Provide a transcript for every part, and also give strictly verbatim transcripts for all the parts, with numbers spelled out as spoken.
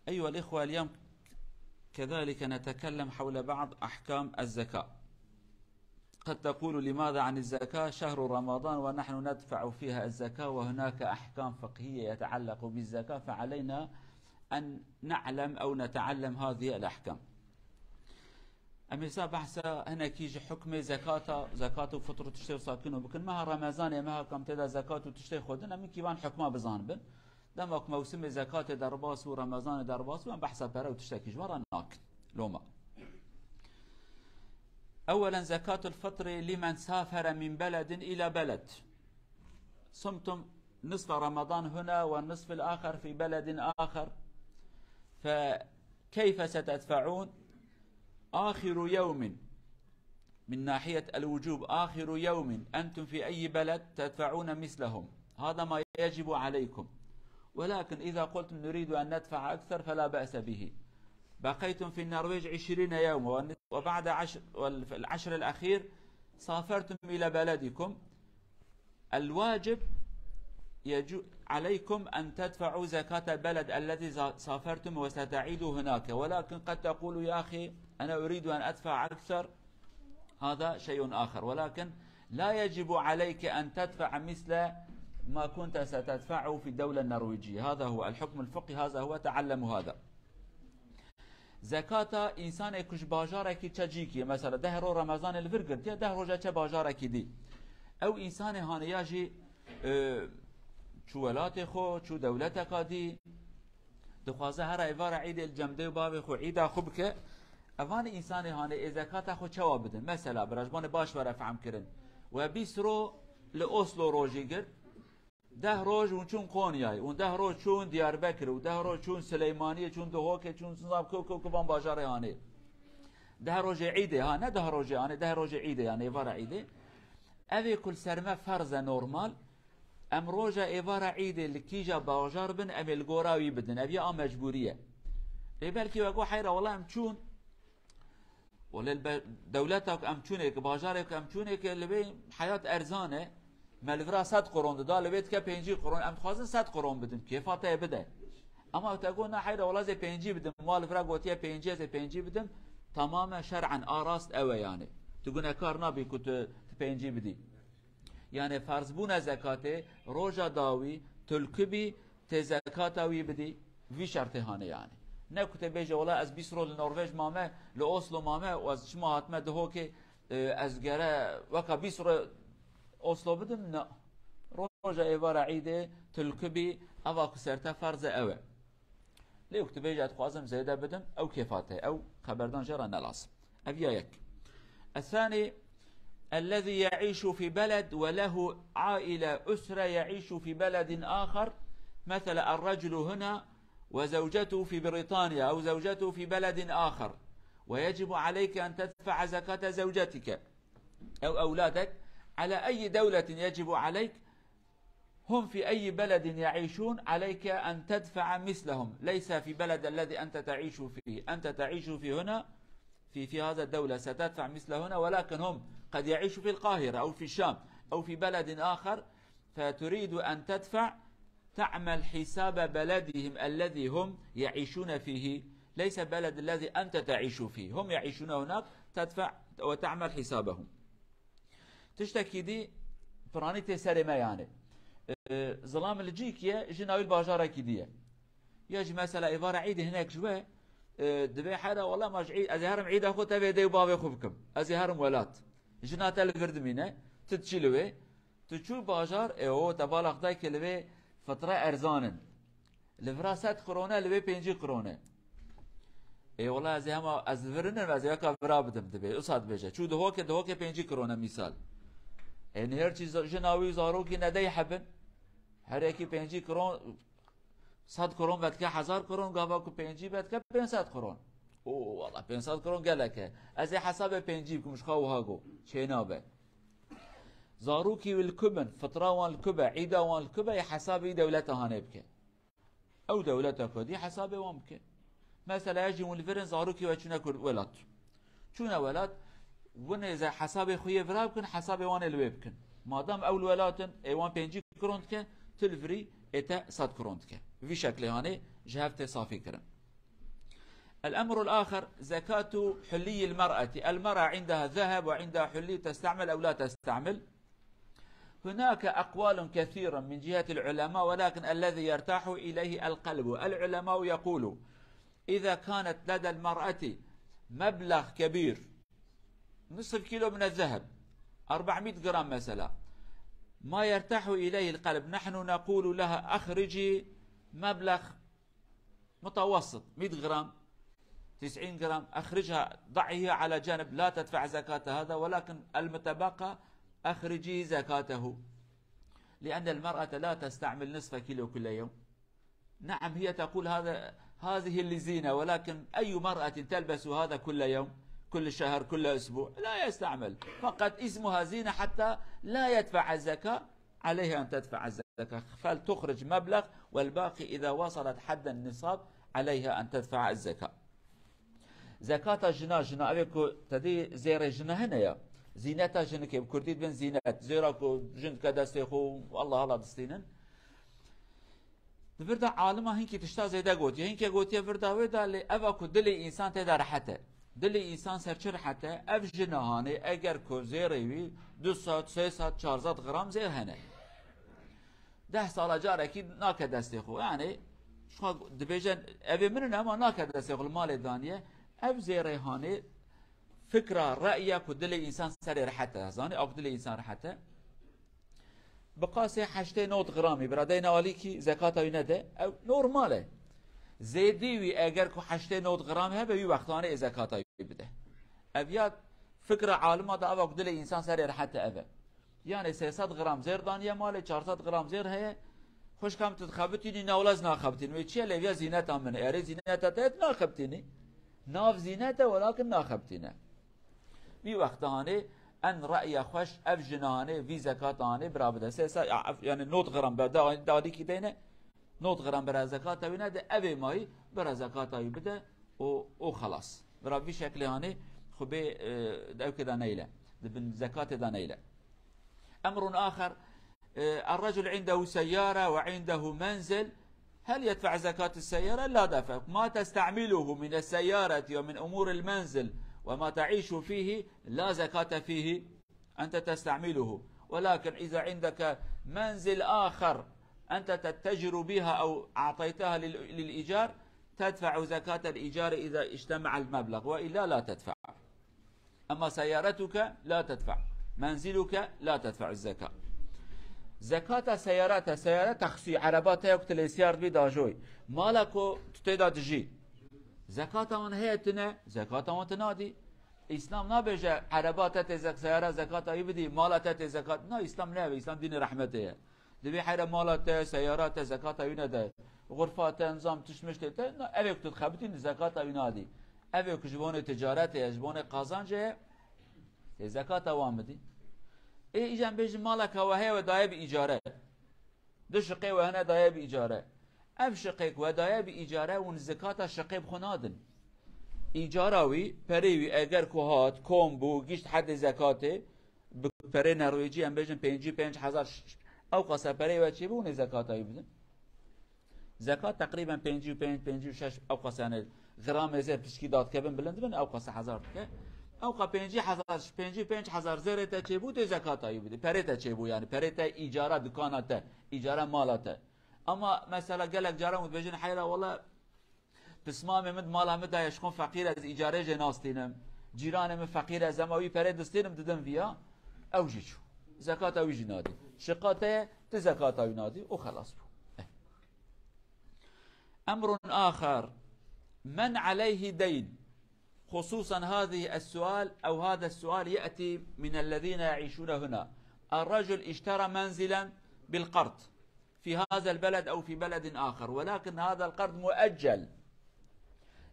أيها الإخوة، اليوم كذلك نتكلم حول بعض أحكام الزكاة. قد تقول: لماذا عن الزكاة شهر رمضان ونحن ندفع فيها الزكاة وهناك أحكام فقهية يتعلق بالزكاة، فعلينا أن نعلم أو نتعلم هذه الأحكام. Em êsa behsa hinekî ji hukmê zekata, zekat û fitr û tiştê wisa kin û bikin. Meha Remezanê, meha kam tê de zekat û tiştê xwe din, em wekî van hukma bizanibin. Dema ku mewsimê zekatê derbas û Remezanê derbas û em behsa pere û tiştekî ji we re nakin. Loma. أولا، زكاة الفطر لمن سافر من بلد إلى بلد. صمتم نصف رمضان هنا والنصف الآخر في بلد آخر، فكيف ستدفعون؟ آخر يوم من ناحية الوجوب، آخر يوم أنتم في أي بلد تدفعون مثلهم، هذا ما يجب عليكم. ولكن إذا قلتم: نريد أن ندفع أكثر، فلا بأس به. بقيتم في النرويج عشرين يوما، وبعد عشر، والعشر الأخير سافرتم إلى بلدكم، الواجب يجو-، عليكم أن تدفعوا زكاة البلد الذي زا-، سافرتم وستعيدوا هناك، ولكن قد تقولوا: يا أخي، أنا أريد أن أدفع أكثر، هذا شيء آخر، ولكن لا يجب عليك أن تدفع مثل ما كنت ستدفعه في الدولة النرويجية. هذا هو الحكم الفقهي، هذا هو، تعلموا هذا. Zekata însanê ku ji bajarekî çe cîkî ye, mesela deh roj Remezanê li vir girtiye, deh roja çe bajarekî dî. Ew însanê hane ya jî, e, çû welatê xwe, çû dewleteka dî, dixwaze here êvara îdê li cem dê û bavê xwe îda xwe bike, evanê însanê hane ê zekata xwe çawa bidin? Mesela, birajbanê baş were fehm kirin. We bîst ro li Oslo rojî girt, deh roj hûn çûn Konyayê, hûn deh roj çûn Diyarbekir û deh roj çûn Sileymaniyê, çûn Duhokê, çûn nizam ku, ku, ku van bajarê hanê. Deh rojê îdê, ha, ne deh rojê hanê, deh rojê îdê, yani êvara îdê. Ev ê ku li ser me ferz e normal, em roja êvara îdê li kîja bajar bin, em ê li gora wî bidin. Ev ya a mecbûrî ye. Lê belkî we got, heyra, wela em çûn, Welê li be-, dewleta ku em çûnê, ki bajarê ku em çûnê, ki li vê heyat erzan e, me li vira sed quron dida, li vê dike pêncî quron, em dixwazin sed quron bidin, kêfa te bide. Ama te got, na heyra, wela ez ê pêncî bidim, ma li vira gotiye pêncî, ez ê pêncî bidim, tamam e, şer'en a rast ew e yani. Tu gunekar nabî ku tu, tu pêncî bidî. Yani ferzbûna zekatê, roja dawî, tu li ku bî, tê zekata wî bidî, vî şertê hane yani. Ne ku tê bêje, wela ez bîst roj li Norvej mame, li Oslo mame û ez çima hatime Duhokê, e, ez gere weka bîst roj Oslo bidim, ne. Roja êvara îdê, tu li ku bî, eva ku ser te ferz e ew e. Lê wek tu bêje, ez dixwazim zêde bidim, ew kêfa te, ew xeberdan jê re ne lazim. Ev ya yek. الثاني، الذي يعيش في بلد وله عائلة، أسرة يعيش في بلد آخر، مثلا الرجل هنا وزوجته في بريطانيا أو زوجته في بلد آخر، ويجب عليك أن تدفع زكاة زوجتك أو أولادك. على أي دولة يجب عليك؟ هم في أي بلد يعيشون، عليك أن تدفع مثلهم، ليس في بلد الذي أنت تعيش فيه. أنت تعيش في هنا، في، في هذا الدولة، ستدفع مثل هنا، ولكن هم قد يعيشوا في القاهرة أو في الشام أو في بلد آخر، فتريد أن تدفع، تعمل حساب بلدهم الذي هم يعيشون فيه، ليس بلد الذي أنت تعيش فيه. هم يعيشون هناك، تدفع وتعمل حسابهم. Tiştekî dî piranî tê serê me yani. E, zilam li cîkî ye, jina wî li bajarekî dî ye. Ya jî mesela êvara îdê hinek ji we, e, dibê hera wela ma ji î-, ez ê herim îda xwe tevê dê û bavê xwe bikim. Ez ê herim welat. Jina te li vir dimîne, tu diçî li wê. Tu çû bajar, e, o te bala xwe dayke li wê fitra erzan in. Li vira sed qirone, li wê pêncî qirone. Ê wela ez ê hema ez li vir inim, ez ê weka vira bidim dibê. Usa dibêje. Çû Duhokê, Duhokê pêncî qirone mîsal. Ê nihêr çî z-, jina wî û zarokî nedey hebin. Her yekî pêncî qiron, sed qiron vedike hezar qiron, gava ku pêncî vedike pênc sed qiron. O, wela pênc sed qiron gelek e. Ez ê hesabê pêncî bikim, ji xwe wiha got. Çê nabe. Zarokî wî li ku bin, fitra wan li ku be, îda wan li ku be, ê hesabê wî dewleta hanê bike. Ew dewleta ku dî hesabê wan bike. Mesela ya jî hûn li vir in, zarokê we çûne ku welat. Çûne welat, hûn ê ze hesabê xwe yê vira bikin, hesabê wan ê li wê bikin. Madam ew li welat in, ê wan pêncî kron dike, tu li virî ê te sed kron dike. Vî şeklê hanê ji hev tê safî kirin. الأمر الآخر زكاة حلي المرأة. المرأة عندها ذهب وعندها حلي، تستعمل أو لا تستعمل؟ هناك أقوال كثيرة من جهة العلماء، ولكن الذي يرتاح إليه القلب. العلماء يقولوا: إذا كانت لدى المرأة مبلغ كبير، نصف كيلو من الذهب، أربعمية جرام مثلا، ما يرتاح إليه القلب، نحن نقول لها: أخرجي مبلغ متوسط، مية جرام، تسعين جرام، أخرجها، ضعيها على جنب، لا تدفع زكاة هذا، ولكن المتبقى أخرجي زكاته، لأن المرأة لا تستعمل نصف كيلو كل يوم. نعم، هي تقول: هذا، هذه للزينة، ولكن أي مرأة تلبس هذا كل يوم، كل شهر، كل أسبوع؟ لا يستعمل، فقط اسمها زينة حتى لا يدفع الزكاة. عليها أن تدفع الزكاة، فلتخرج مبلغ، والباقي إذا وصلت حد النصاب عليها أن تدفع الزكاة. Zekata jina, jina, ev ê ku te dî zêrê jina hene ya. Zîneta jinikê, bi kurdî dibin zînet. Zêra ku jin dike destê xwe û Allah Allah distînin. Di vir de alima hinkî tişta zêde gotiye. Hinkê gotiye vir de wê de, lê eva ku dilê însan tê de rehet e. Dilê însan ser çi rehet e? Ev jina hanê, eger ku zêrê wî du sed, sê sed, çar sed gram zêr hene. Deh sala carekî nake destê xwe. Yanî, ji xwe dibêje, evê min in, ama nake destê xwe, li malê daniye. Ev zêrê hanê fikra, re'ya ku dilê însan serê rehet e. Zanî, ew ku dilê însan rehet e. Bi qasê heştê nod gramî, bira, deyne alîkî, zekata wî nede. Ew normal e. Zêdî wî eger ku heştê nod gram hebe, wî wextanê ê zekata wî bide. Ev ya fikra alima da, eva ku dilê însan serê rehet e, ev e. Yanî sê sed gram zêr daniye malê, çar sed gram zêr heye. Xwişka min, tu dixebitînî, na wela ez naxebitînim. Wê çi ye? Lê ev ya zîneta min e. Erê, zîneta te ye, tu naxebitînî. Nav zînet e, welakin naxebitîne. Vî wexta hanê en re'ya xweş, ev jina hanê, vî zekata hanê, bira bide. Sê sed, ya, ev, yanî nod gram be, da, dalîkî deyne, nod gram bira zekata wî nede, evê mayî bira zekata wî bide û, û xelas. Bira vî şeklê hanê, xwe bê, e, di ewkê de neyle. Di bin zekatê de neyle. أمر آخر، آه، الرجل عنده سيارة وعنده منزل، هل يدفع زكاة السيارة؟ لا دفع. ما تستعمله من السيارة ومن أمور المنزل وما تعيش فيه لا زكاة فيه، أنت تستعمله. ولكن إذا عندك منزل آخر أنت تتجر بها أو أعطيتها لل-، للإيجار، تدفع زكاة الإيجار إذا اجتمع المبلغ، وإلا لا تدفع. أما سيارتك لا تدفع، منزلك لا تدفع الزكاة. Zekata seyara te, seyara texsî, ereba te ye ku tu lê siyar dibî dajoy. Mala ku tu tê de dijî. Zekata wan heye, tune, zekata wan tu nadî. Îslam nabêje ereba te tê zek-, seyara zekata wî bidî, mala te tê zekat. Na, Îslam nebe, Îslam dînê rehmetê ye. Divê here mala te, seyara te, zekata wî nede. Xurfa te, nizam tişt miştê te, na, evê ku tu dixebitînî, zekata wî nadî. Evê ku ji bonê ticaretê ye, ji bonê qazancê ye, tê zekata wan bidî. Ê, îcan bêjin maleka we heye, we daye bi îcare. Du şiqê we hene daye bi îcare. Ev şiqê ku we daye bi îcare, hûn zekata şiqê bi xwe nadin. Îcara wî, perê wî eger ku hat, kom bû, gişt hedê zekatê, bi perê Norwêcî, em bêjin pêncî pênc hezar, ş-, ş-, ew qasa perê we çêbû, hûn ê zekata wî bidin. Zekat teqrîben pêncî û pênc, pêncî û şeş, ew qasa, yanî gramê zêr pişkî dadikevin bilind bin, ew qasa hezar dike. Ew qa pêncî hezar, pêncî û pênc hezar zêrê te çêbû, tê zekata wî bidî. Perê te çêbû, yanî perê te îcara dukana te, îcara mala te. Ama mesela gelek caran dibêjin, heyra wela, Pismamê min di mala min de ye, ji xwe feqîr e, ez îcarê jê nastînim. Cîranê min feqîr e, ez hema wî perê distînim, didim viya. Ew jî çû. Zekata wî jî nadî. Şiqa te ye, tu zekata wî nadî û xelas bû. Eh. أمر آخر، من عليه دين؟ خصوصا هذه السؤال أو هذا السؤال يأتي من الذين يعيشون هنا. الرجل اشترى منزلا بالقرض في هذا البلد أو في بلد آخر، ولكن هذا القرض مؤجل،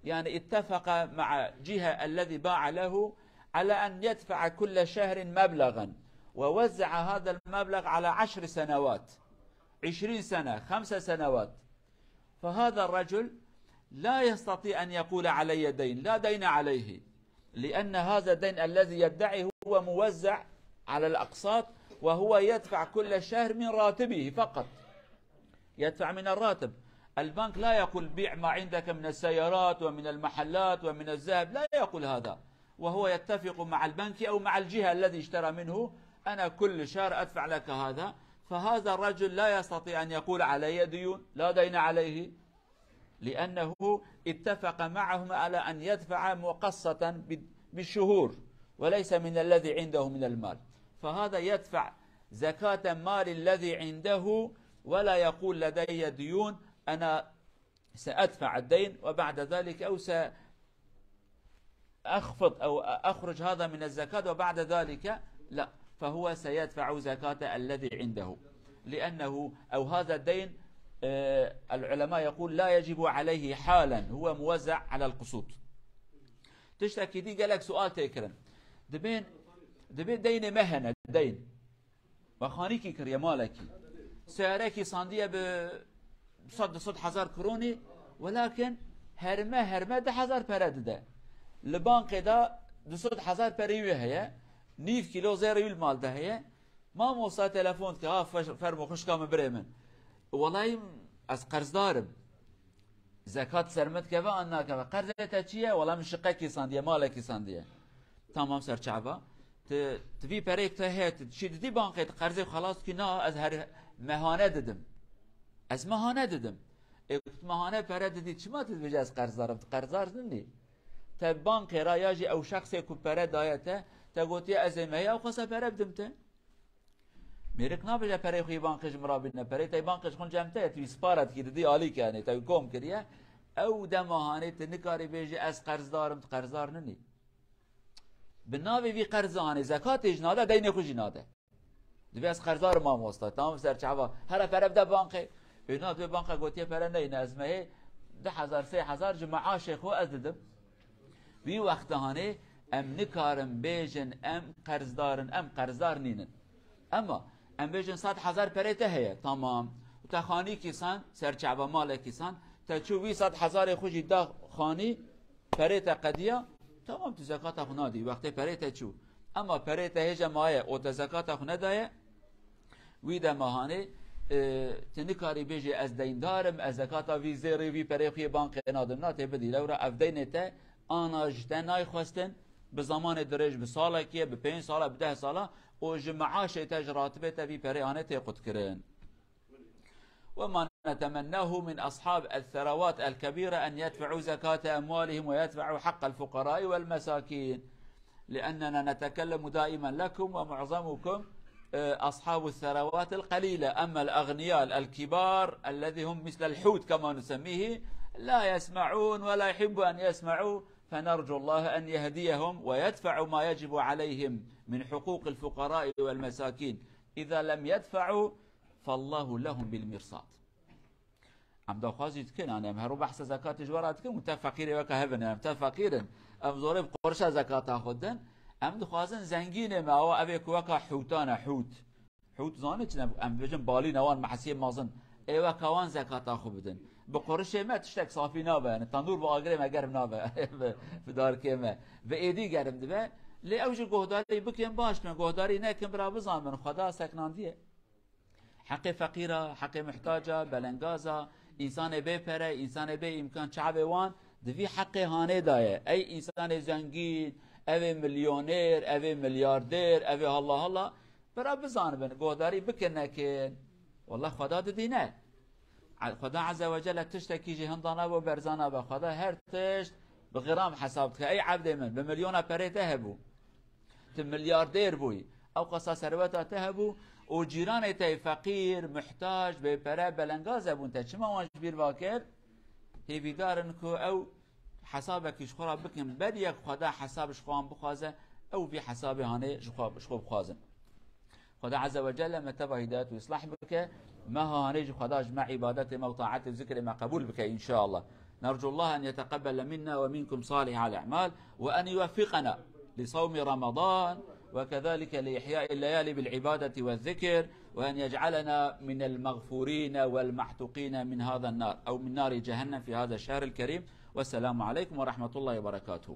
يعني اتفق مع جهة الذي باع له على أن يدفع كل شهر مبلغا، ووزع هذا المبلغ على عشر سنوات، عشرين سنة، خمس سنوات، فهذا الرجل لا يستطيع أن يقول علي دين، لا دين عليه، لأن هذا الدين الذي يدعي هو موزع على الأقساط، وهو يدفع كل شهر من راتبه فقط، يدفع من الراتب. البنك لا يقول: بيع ما عندك من السيارات ومن المحلات ومن الذهب، لا يقول هذا، وهو يتفق مع البنك أو مع الجهة الذي اشترى منه: أنا كل شهر أدفع لك هذا. فهذا الرجل لا يستطيع أن يقول: علي ديون، لا دين عليه، لأنه اتفق معهم على أن يدفع مقسطا ب-، بالشهور، وليس من الذي عنده من المال. فهذا يدفع زكاة مال الذي عنده، ولا يقول: لدي ديون، أنا سأدفع الدين وبعد ذلك، أو سأخفض أو أخرج هذا من الزكاة وبعد ذلك، لا، فهو سيدفع زكاة الذي عنده، لأنه، أو هذا الدين، آه، العلماء يقول: لا يجب عليه حالا، هو موزع على القسوط. Tiştekî dî gelek sual tê kirin. Dibên, dibê deynê me hene, deyn. We xanîkî kiriye, malekî. Seyarekî sandiye bi sed, du sed hezar kronî, welakin herme herme du hezar pere dide. Li bankê de du sed hezar perê wî heye, nîv kîlo zêrê wî li mal de heye. Mamosta telefon dike, ha, fer-, fermo xwişka min, birê min. Welayî ez qerzdar im. Zekat ser min dikeve an nakeve? Qerzê te çi ye? Wela min şiqekî sandiye, malekî sandiye. Tamam, serçava. Tu, tu vî pereyek te heye, tu çî didî bankê, tu qerzê xelas dikî? Na, ez her mehane didim. Ez mehane didim. Ê, ku tu mehane pere didî, çima tu dibêjî ez qerzdar im? Tu qerzdar nînî. Te bankê ra ya jî ew şexsê ku pere daye te, te gotiye ez ê mehê ew xwesa pere bidim te. Mêrik nabêje perê xwe yê bankê ji min re bîne. Perê te yê bankê ji xwe cem te ye, tu wî spara dikî, didî alî ke, yanî te wî kom kiriye. Ew dema hanê tu nikarî bêjî ez qerzdar im, tu qerzdar ninî. Bi navê vî qerza hanê zekatê jî nade, deynê xwe jî nade. Dibê ez qerzdar im mamosta, tamam, serçava. Here pere bide bankê. Ê na, dibê banka gotiye pere neyne, ez mehê du hezar, sê hezar ji meaşê xwe ez didim. Wî wexta hanê em nikarin bêjin em qerzdar in, em qerzdar nînin. Ema em bêjin sed hezar perê te heye, tamam. Te xanîkî san, serçava malekî san, te çû wî sed hezarê xwe jî da xanî, perê te qediya, tamam, tu zekata xwe nadî, wextê perê te çû. Ema perê te hêje maye û te zekata xwe nedaye, wî dema hanê, e, tu nikarî bêjî ez deyndar im, ez zekata vî zêrê, vî perê xwe yê bankê nadim. Na, tê bidî. Lewra ev deynê te ana ji te nayê xwestin, bi zamanê dirêj, bi salekê, bi pênc sala, bi deh sala û ji meaşê te, ji ratibê te vî perê anê tê qutkirin. وما نتمناه من أصحاب الثروات الكبيرة أن يدفعوا زكاة أموالهم ويدفعوا حق الفقراء والمساكين، لأننا نتكلم دائما لكم ومعظمكم، آه، أصحاب الثروات القليلة. أما الأغنياء الكبار الذي هم مثل الحوت كما نسميه، لا يسمعون ولا يحب أن يسمعوا، فنرجو الله أن يهديهم ويدفعوا ما يجب عليهم من حقوق الفقراء والمساكين. إذا لم يدفعوا فالله لهم بالمرصاد. Em daxwazî dikin, yani em herû behsa zekatê ji we re dikin, û te feqîrê weke hev in, em te feqîr in. Em zorê bi qurişa zekata xwe din. Em dixwazin zengînê me, awa ev ê ku weka hûtan e, hût. Hût zanî çi ne? Em bêjin balîn, ewan mehesiyê mezin. Ê weka wan zekata xwe bidin. Bi qurişê me tiştek safî nabe, yani tendûr bi agirê me germ nabe. Bi, bi darkê me. Bi êdî germ dibe. Lê ew jî guhdarî bikin baş bin, guhdarî nekin bira bizanbin. Xweda seknandiye. Heqê feqîra, heqê muhtaca, belengaza, însanê bê pere, însanê bê îmkan çavê wan di vî heqê hanê de ye. Ey însanê zengîn, ev ê milyonêr, ev ê milyardêr, ev ê halla halla, bira bizanibin, guhdarî bikin nekin. Wallah Xweda didîne. Xweda Azze ve Celle tiştekî jî hinda nabe û berza nabe. Xweda her tişt bi gram hesab dike. Ey evdê min, bi milyona perê te hebû. Tu milyardêr bûyî. Ew qasa serweta te hebû û cîranê te feqîr, muhtac, bêpere, belengaz hebûn. Te çima wan ji bîr vakir? Hêvîdar in ku ew hesabekî ji xwe re bikin. Ber yek Xweda hesab ji xwe wan bixwaze, ew vî hesabê hanê ji xwe, ji xwe bixwazin. Xweda Azze ve Celle me teva hidayet û islah bike. Me hanê jî Xweda ji me îbadetê me û taetê û zikrê me qebûl bike, inşallah. نرجو الله أن يتقبل منا ومنكم صالح الأعمال، وأن يوفقنا لصوم رمضان، وكذلك لإحياء الليالي بالعبادة والذكر، وأن يجعلنا من المغفورين والمعتوقين من هذا النار، أو من نار جهنم في هذا الشهر الكريم. والسلام عليكم ورحمة الله وبركاته.